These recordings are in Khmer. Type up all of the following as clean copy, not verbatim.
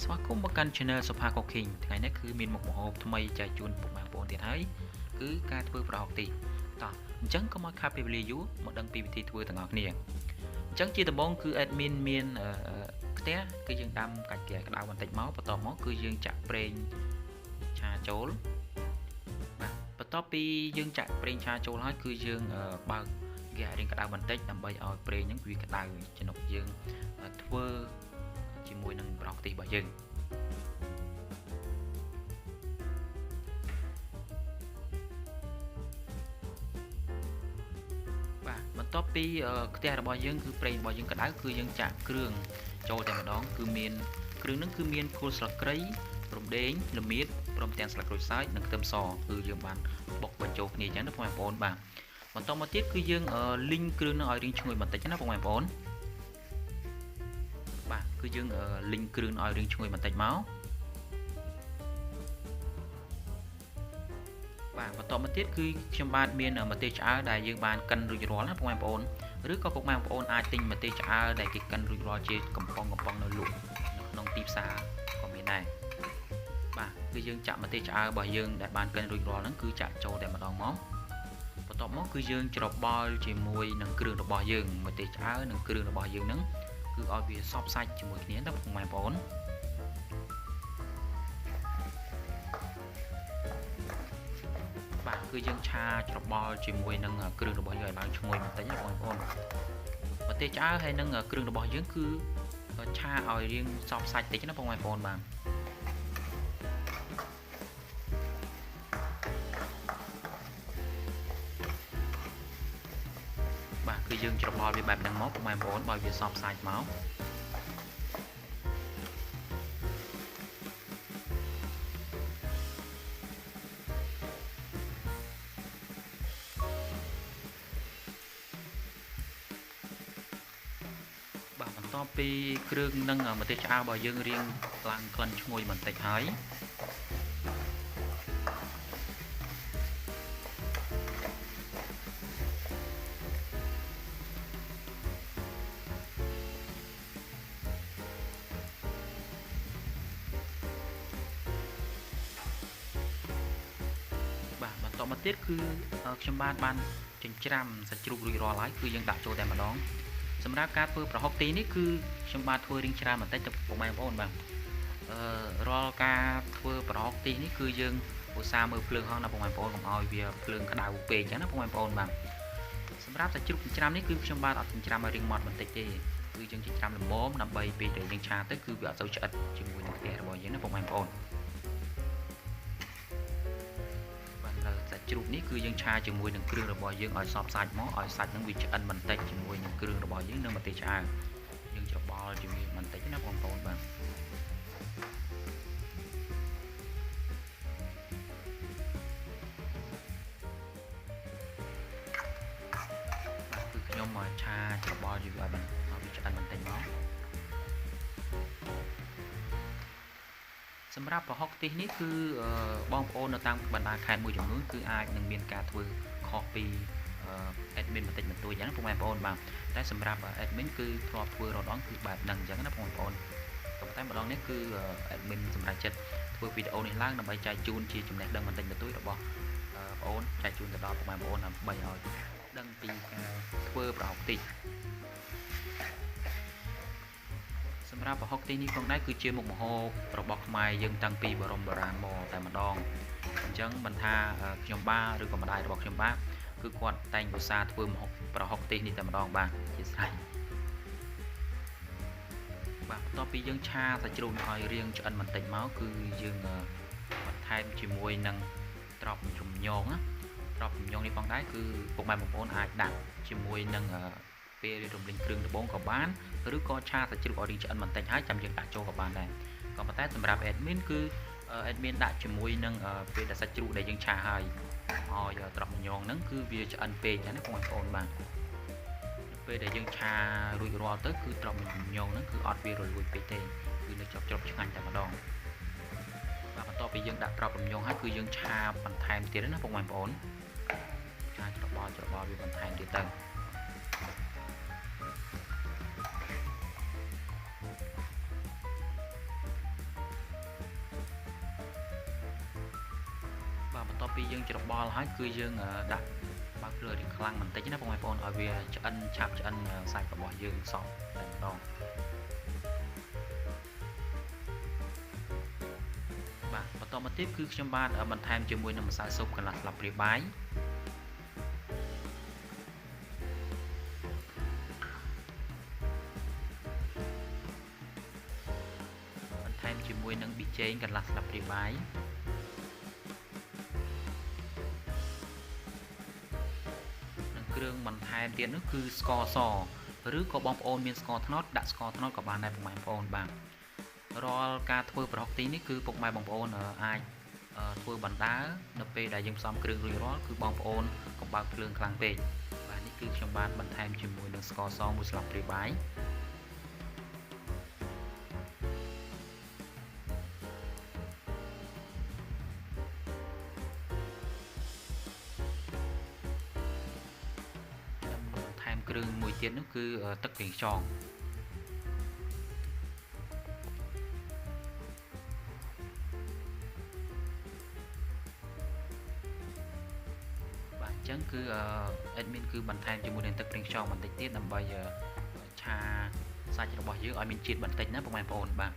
ស្វាគមន៍មកកាន់ Channel សុផា Cooking ថ្ងៃនេះគឺមានមុខម្ហូបថ្មីចែកជូនពុកម៉ែបងប្អូនទៀតហើយគឺការធ្វើប្រហុកខ្ទិះតោះអញ្ចឹងកុំឲ្យខាតពេលវេលាយូរមកដឹងពីវិធីធ្វើទាំងអស់គ្នាអញ្ចឹងជាដំបូងគឺ admin មានខ្ទះគឺយើងដាំកាច់គេឲ្យក្តៅបន្តិចមកបន្ទាប់មកគឺយើងចាក់ប្រេងឆាចូលបាទបន្ទាប់ពីយើងចាក់ប្រេងឆាចូលហើយគឺយើងបើកគេឲ្យរៀងក្តៅបន្តិចដើម្បីឲ្យប្រេងហ្នឹងវាក្តៅចំណុកយើងធ្វើជាមួយនឹងប្រហុកខ្ទិះរបស់យើងបាទបន្ទាប់ពីខ្ទះរបស់យើងគឺប្រេងរបស់យើងក្តៅគឺយើងចាក់គ្រឿងចូលតែម្ដងគឺមានគ្រឿងហ្នឹងគឺមានគល់ស្លឹកគ្រៃរំដេងល្មៀតព្រមទាំងស្លឹកក្រូចសើចនិងខ្ទឹមសគឺយើងបានបុកបញ្ចូលគ្នាអញ្ចឹងណាបងប្អូនបាទបន្តមកទៀតគឺយើងលីងគ្រឿងហ្នឹងឲ្យរៀងឈ្ងុយបន្តិចណាបងប្អូនបាទគឺយើងលីងគ្រឿងឲ្យរៀងឈ្ងុយបន្តិចមកបាទបន្តមកទៀតគឺខ្ញុំបាទមានម្ទេសឆ្អើរដែលយើងបានកិនរួចរាល់ណាបងប្អូនឬក៏ពុកម៉ែបងប្អូនអាចទិញម្ទេសឆ្អើរដែលគេកិនរួចរាល់ជាកំប៉ុងនៅលក់នៅក្នុងទីផ្សារក៏មានដែរបាទគឺយើងចាក់ម្ទេសឆ្អើររបស់យើងដែលបានកិនរួចរាល់ហ្នឹងគឺចាក់ចូលតែម្ដងមកបន្ទាប់មកគឺយើងច្របល់ជាមួយនឹងគ្រឿងរបស់យើងម្ទេសឆ្អើរនិងគ្រឿងរបស់យើងហ្នឹងគឺឲ្យវាសព្វសាច់ជាមួយគ្នាណាពុកម៉ែបងប្អូនបាទគឺយើងឆាច្របល់ជាមួយនឹងគ្រឿងរបស់យើងឲ្យឡើងឈ្ងុយបន្តិចណាបងប្អូនម្ទេសឆ្អើរហើយនឹងគ្រឿងរបស់យើងគឺឆាឲ្យរៀងសព្វសាច់តិចណាបងប្អូនបាទបាទគឺយើងច្របល់វាបែបហ្នឹងមកពុកម៉ែបងប្អូនបើវាសព្វសាច់មកបាទបន្ទាប់ពីគ្រឿងនិងម្ទេសឆ្អើររបស់យើងរៀងឡើងក្លិនឈ្ងុយបន្តិចហើយបាទបន្តមកទៀតគឺខ្ញុំបានចិញ្ច្រាំសាច់ជ្រូករួចរាល់ហើយគឺយើងដាក់ចូលតែម្ដងសម្រាប់ការធ្វើប្រហុកទីនេះគឺខ្ញុំបាទធ្វើរៀងច្រើនបន្តិចទៅពុកម៉ែបងប្អូនបាទរាល់ការធ្វើប្រហុកទីនេះគឺយើងឧស្សាហ៍មើលភ្លើងហោះណាពុកម៉ែបងប្អូនកុំឲ្យវាភ្លើងក្តៅពេកអញ្ចឹងណាពុកម៉ែបងប្អូនបាទសម្រាប់សាច់ជ្រូកចិញ្ច្រាំនេះគឺខ្ញុំបាទអត់ចិញ្ច្រាំឲ្យរៀងម៉ត់បន្តិចទេគឺយើងចិញ្ច្រាំល្មមដើម្បីពេលដែលយើងឆាទៅគឺវាអត់សូវឆ្អិតជាមួយនឹងខ្ទះរបស់យើងណាពុកម៉ែបងប្អូនសាច់ជ្រូកនេះគឺយើងឆាជាមួយនឹងគ្រឿងរបស់យើងឲ្យសព្វសាច់មកឲ្យសាច់ហ្នឹងវាឆ្អិនបន្តិចជាមួយនឹងគ្រឿងរបស់យើងនិងម្ទេសឆ្អើរយើងច្របល់ជាមួយបន្តិចណាបងប្អូនបាទបាទគឺខ្ញុំឆាច្របល់ជាមួយឲ្យវាឆ្អិនបន្តិចមកសម្រាប់ប្រហុកខ្ទិះនេះគឺបងប្អូននៅតាមបណ្ដាខេត្តមួយចំនួនគឺអាចនឹងមានការធ្វើខុសពី admin បន្តិចបន្តួចអញ្ចឹងណាពុកម៉ែបងប្អូនបាទតែសម្រាប់ admin គឺធ្លាប់ធ្វើរដងគឺបែបហ្នឹងអញ្ចឹងណាបងប្អូនក៏ប៉ុន្តែម្ដងនេះគឺ admin សម្រាប់ចិត្តធ្វើវីដេអូនេះឡើងដើម្បីចែកជូនជាចំណេះដឹងបន្តិចបន្តួចរបស់បងប្អូនចែកជូនទៅដល់ពុកម៉ែបងប្អូនដើម្បីឲ្យដឹងពីការធ្វើប្រហុកខ្ទិះសម្រាប់ប្រហុកខ្ទិះនេះផងដែរគឺជាមុខម្ហូបរបស់ខ្មែរយើងតាំងពីបរមបុរាណមកតែម្ដងអញ្ចឹងមិនថាខ្ញុំបាទឬក៏ម្ដាយរបស់ខ្ញុំបាទគឺគាត់តែងឧស្សាហ៍ធ្វើម្ហូបប្រហុកខ្ទិះនេះតែម្ដងបាទជាស្រេចបាទបន្ទាប់ពីយើងឆាសាច់ជ្រូកឲ្យរៀងឆ្អិនបន្តិចមកគឺយើងបន្ថែមជាមួយនឹងត្រប់រំញងណាត្រប់រំញងនេះផងដែរគឺពុកម៉ែបងប្អូនអាចដាក់ជាមួយនឹងពេលរំលីងគ្រឿងដំបូងក៏បានឬក៏ឆាសាច់ជ្រូកឲ្យរៀងឆ្អិនបន្តិចហើយចាំយើងដាក់ចូលក៏បានដែរក៏ប៉ុន្តែសម្រាប់ admin គឺ admin ដាក់ជាមួយនឹងពេលដែលសាច់ជ្រូកដែលយើងឆាហើយឲ្យត្រប់ញងហ្នឹងគឺវាឆ្អិនពេកណាបងប្អូនបាទពេលដែលយើងឆារួចរាល់ទៅគឺត្រប់ញងហ្នឹងគឺអត់វារលួយពេកទេគឺនៅជាប់ឆ្ងាញ់តែម្ដងបាទបន្ទាប់ពីយើងដាក់ត្រប់រំញងហើយគឺយើងឆាបន្ថែមទៀតណាបងប្អូនឆាច្របល់វាបន្ថែមទៀតទៅ បន្ទាប់ពីយើងច្របល់ហើយគឺយើងដាក់បើកភ្លើងឲ្យខ្លាំងបន្តិចណាបងប្អូនឲ្យវាឆ្អិនឆាប់ឆ្អិនសាច់របស់យើងសពតែម្ដងបាទបន្តមកទៀតគឺខ្ញុំបាទបន្ថែមជាមួយនឹងម្សៅស៊ុបកន្លះស្លាបព្រាបាយបន្ថែមជាមួយនឹងប៊ីចេងកន្លះស្លាបព្រាបាយគ្រឿងបន្ថែមទៀតនោះគឺស្ករសឬក៏បងប្អូនមានស្ករត្នោតដាក់ស្ករត្នោតក៏បានដែរពុកម៉ែបងប្អូនបាទរាល់ការធ្វើប្រហុកខ្ទិះនេះគឺពុកម៉ែបងប្អូនអាចធ្វើបណ្ដើនៅពេលដែលយើងផ្សំគ្រឿងរួចរាល់គឺបងប្អូនកុំបើកភ្លើងខ្លាំងពេកបាទនេះគឺខ្ញុំបានបន្ថែមជាមួយនឹងស្ករសមួយស្លាបព្រាបាយគ្រឿងមួយទៀតនោះគឺទឹកប្រេងខ្យងបាទអញ្ចឹងគឺ admin គឺបន្ថែមជាមួយនឹងទឹកប្រេងខ្យងបន្តិចទៀតដើម្បីឆាសាច់របស់យើងឲ្យមានជាតិបន្តិចណាពុកម៉ែបងប្អូនបាទ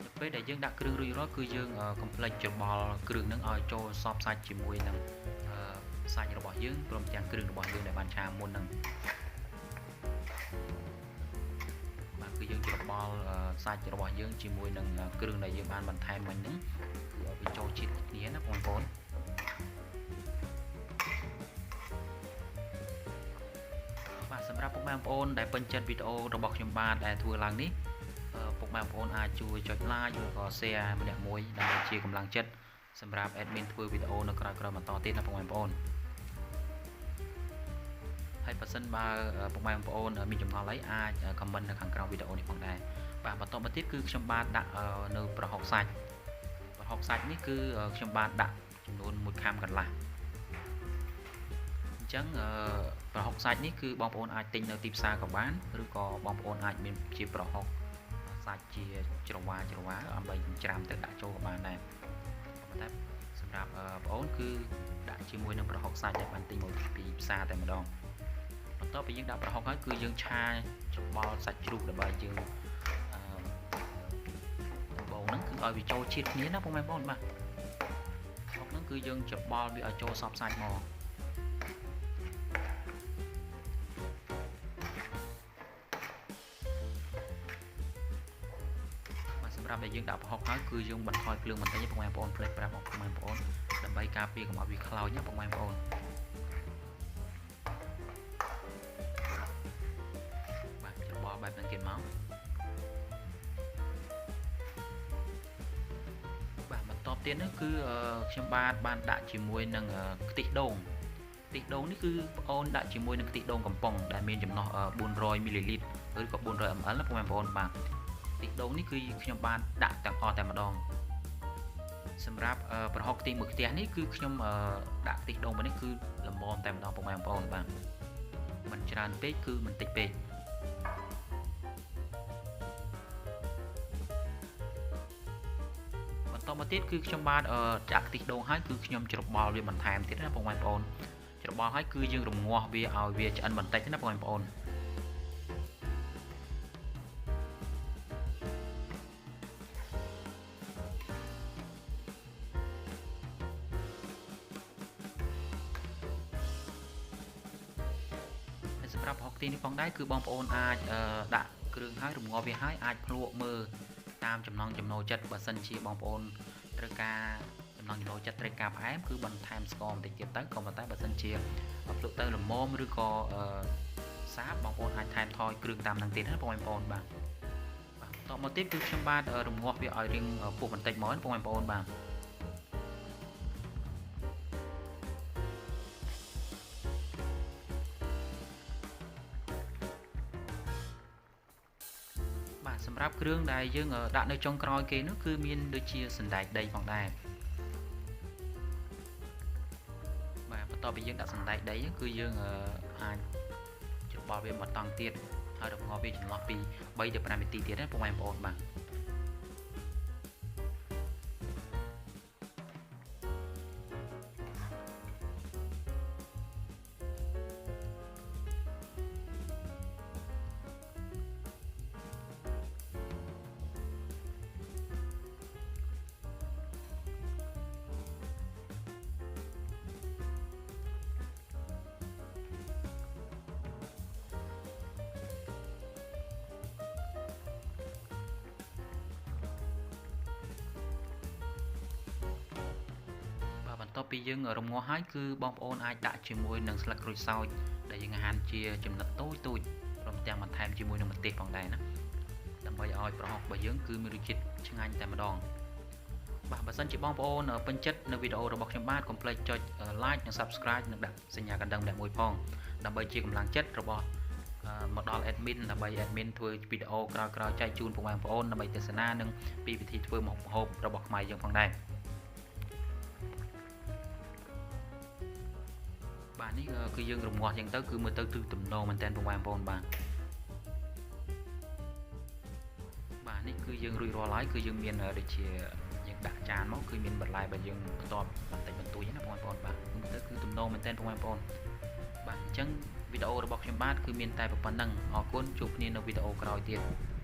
នៅពេលដែលយើងដាក់គ្រឿងរួចរាល់គឺយើងកុំភ្លេចច្របល់គ្រឿងនឹងឲ្យចូលសព្វសាច់ជាមួយនឹងសាច់របស់យើងព្រមទាំងគ្រឿងរបស់យើងដែលបានឆាមុនហ្នឹងបាទគឺយើងច្របល់សាច់របស់យើងជាមួយនឹងគ្រឿងដែលយើងបានបន្ថែមមិញហ្នឹងគឺឲ្យវាចូលជាតិគ្នាណាបងប្អូនបាទសម្រាប់ពុកម៉ែបងប្អូនដែលពេញចិត្តវីដេអូរបស់ខ្ញុំបាទដែលធ្វើឡើងនេះពុកម៉ែបងប្អូនអាចជួយចុច like ឬក៏ share ម្នាក់មួយដើម្បីជាកម្លាំងចិត្តសម្រាប់ admin ធ្វើវីដេអូនៅក្រោយៗបន្តទៀតណាពុកម៉ែបងប្អូនហើយបើសិនបើពុកម៉ែបងប្អូនមានចម្ងល់អីអាច comment នៅខាងក្រោមវីដេអូនេះផងដែរបាទបន្តមកទៀតគឺខ្ញុំបាទដាក់នៅប្រហុកសាច់ប្រហុកសាច់នេះគឺខ្ញុំបាទដាក់ចំនួន1ខាំកន្លះអញ្ចឹងប្រហុកសាច់នេះគឺបងប្អូនអាចទិញនៅទីផ្សារក៏បានឬក៏បងប្អូនអាចមានជាប្រហុកសាច់ជាច្រវាដើម្បីច្រាមទៅដាក់ចូលក៏បានដែរប៉ុន្តែសម្រាប់បងប្អូនគឺដាក់ជាមួយនឹងប្រហុកសាច់ដែលបានទិញមកពីផ្សារតែម្ដងបន្ទាប់ពីយើងដាក់ប្រហុកហើយគឺយើងឆាច្របល់សាច់ជ្រូកដើម្បីយើងដំបូងហ្នឹងគឺឲ្យវាចូលជាតិគ្នាណាពុកម៉ែបងប្អូនបាទប្រហុកហ្នឹងគឺយើងច្របល់វាឲ្យចូលសព្វសាច់មកបាទសម្រាប់ដែលយើងដាក់ប្រហុកហើយគឺយើងបន្ថយភ្លើងបន្តិចពុកម៉ែបងប្អូនភ្លេចប្រាប់បងប្អូនដើម្បីការពារកុំឲ្យវាខ្លោចណាពុកម៉ែបងប្អូនបាទច្របល់បែបហ្នឹងទៀតមកបាទបន្តទៀតនោះគឺខ្ញុំបាទបានដាក់ជាមួយនឹងខ្ទិះដូងខ្ទិះដូងនេះគឺបងអូនដាក់ជាមួយនឹងខ្ទិះដូងកំប៉ុងដែលមានចំណុះ400មីលីលីត្រឬក៏400 ml ណាបងប្អូនបាទខ្ទិះដូងនេះគឺខ្ញុំបានដាក់ទាំងអស់តែម្ដងសម្រាប់ប្រហុកខ្ទិះមួយខ្ទះនេះគឺខ្ញុំដាក់ខ្ទិះដូងនេះគឺល្មមតែម្ដងបងប្អូនបាទមិនច្រើនពេកគឺមិនតិចពេកបន្តមកទៀតគឺខ្ញុំបាទចាក់ខ្ទិះដូងហើយគឺខ្ញុំច្របល់វាបន្ថែមទៀតណាបងប្អូនច្របល់ហើយគឺយើងរងាស់វាឲ្យវាឆ្អិនបន្តិចណាបងប្អូនសម្រាប់ប្រហុកខ្ទិះនេះផងដែរគឺបងប្អូនអាចដាក់គ្រឿងហើយរងាស់វាហើយអាចភ្លក់មើលតាមចំណង់ចំណូលចិត្តបើសិនជាបងប្អូនត្រូវការចំណង់ចំណូលចិត្តត្រូវការផ្អែមគឺបន្ថែមស្ករបន្តិចទៀតទៅក៏ប៉ុន្តែបើសិនជាភ្លក់ទៅល្មមឬក៏សាបបងប្អូនអាចថែមថយគ្រឿងតាមនឹងទៀតណាបងប្អូនបាទបន្តមកទៀតគឺខ្ញុំបាទរងាស់វាឲ្យរៀងពុះបន្តិចមកបងប្អូនបាទបាទសម្រាប់គ្រឿងដែលយើងដាក់នៅចុងក្រោយគេនោះគឺមានដូចជាសណ្តែកដីផងដែរបាទបន្ទាប់ពីយើងដាក់សណ្តែកដីគឺយើងអាចច្របល់វាមួយតង់ទៀតហើយរំងាស់វាចន្លោះពី3ទៅ5នាទីទៀតណាពុកម៉ែបងប្អូនបាទ ប់ពីយើងរងាស់ហើយ គឺបងប្អូនអាចដាក់ជាមួយនឹងស្លឹកក្រូចសើចដែលយើងហាន់ជាចំណិតតូចតូច ព្រមទាំងបន្ថែមជាមួយនឹងម្ទេសផងដែរណា ដើម្បីឲ្យប្រហុករបស់យើងគឺមានរសជាតិឆ្ងាញ់តែម្ដង។ បាទ បើសិនជាបងប្អូនពេញចិត្តនៅវីដេអូរបស់ខ្ញុំបាទ កុំភ្លេចចុច like និង Subscribe និងដាក់សញ្ញាកណ្ដឹងម្នាក់មួយផង ដើម្បីជាកម្លាំងចិត្តរបស់មកដល់ admin ដើម្បី admin ធ្វើវីដេអូក្រោយៗចែកជូនពុកម៉ែបងប្អូន ដើម្បីទស្សនានិងពីវិធីធ្វើម្ហូបរបស់ខ្មែរយើងផងដែរ។ បាទ នេះគឺយើងរងាស់ចឹងទៅ គឺមើលទៅគឺទំនងមែនតើពុកម៉ែបងប្អូន។ បាទ នេះគឺយើងរួចរាល់ហើយ គឺយើងមានដូចជាយើងដាក់ចានមក គឺមានបន្លែបើយើងបន្ទាប់បន្តិចបន្តួចណាបងប្អូន។ បាទ មើលទៅគឺទំនងមែនតើបងប្អូន។ បាទ អញ្ចឹងវីដេអូរបស់ខ្ញុំបាទគឺមានតែប៉ុណ្្នឹង។ អរគុណ ជួបគ្នានៅវីដេអូក្រោយទៀត។